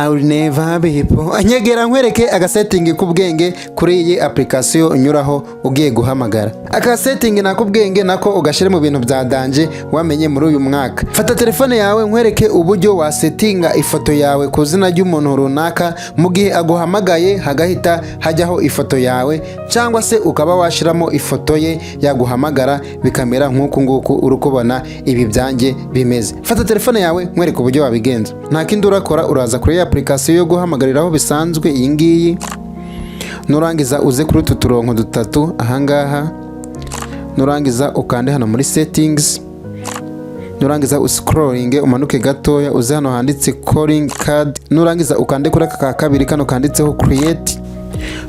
I will never be poor. Nyegera nkwereke agasetting k'ubwenge kuri iyi application unyuraho ugiye guhamagara. Akasetting nak'ubwenge nako ugashyire mu bintu bya danger wamenye muri uyu mwaka. Fata telefone yawe nkwereke uburyo wasetinga ifoto yawe ku izina ry'umuntu runaka, mu gihe aguhamagaye hagahita hajyaho ifoto yawe, cyangwa se ukaba washyiramo ifoto ye, yaguhamagara bikamera nk'uku nguku uri kubona ibi byanjye bimeze. Fata telefone yawe nkwereke uburyo wabigenza. Nta kindi urakora, uraza kuri iyi application yo guhamagariraho bisanzwe iyi ngiyi. Nurangiza uze kuri utu turongo dutatu ahangaha, nurangiza ukande hano muri settings, nurangiza uscrolling umanuke gatoya, uze hano handitse calling card, nurangiza ukande kuri aka ka kabiri kano kanditseho create.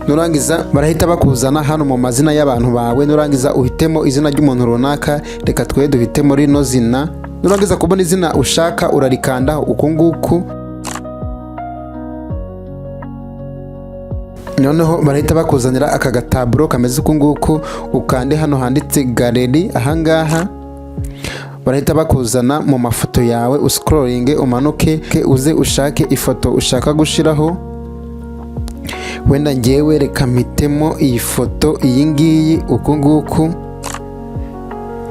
Nurangiza barahita bakuzana hano mu mazina y'abantu bawe, nurangiza uhitemo izina ry'umuntu runaka. Reka twe duhitemo rino zina. Nurangiza kubona izina ushaka, urarikandaho uku nguku. Noneho barahita bakuzanira aka gataburo kameze uku nguku, ukande hano handitse gallery ahangaha. Barahita bakuzana mu mafoto yawe, uscrolling umanuke, uze ushake ifoto ushaka gushiraho. Wenda ngewe reka mpitemo iyi foto iyi ngiyi uku nguku.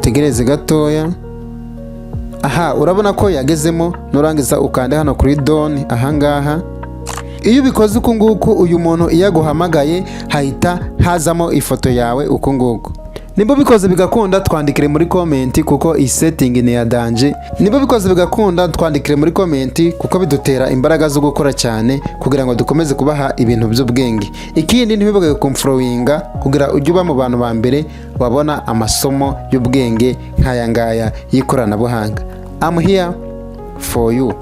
Tegereze gatoya. Aha urabona ko yagezemo. Nurangiza ukande hano kuri done ahangaha. Iyo ubikoze uku nguku, uyu muntu iyo aguhamagaye hahita hazamo ifoto yawe uku nguku. Nimba ubikoze bigakunda, twandikire muri comment, kuko iyi setting ni iya danger. Nimba ubikoze bigakunda, twandikire muri comment, kuko bidutera imbaraga zo gukora cyane kugira ngo dukomeze kubaha ibintu by'ubwenge. Ikindi, ntibibage kumfollowinga kugira ujye uba mu bantu ba mbere babona amasomo y'ubwenge nk'aya ngaya y'ikoranabuhanga. I'm here for you.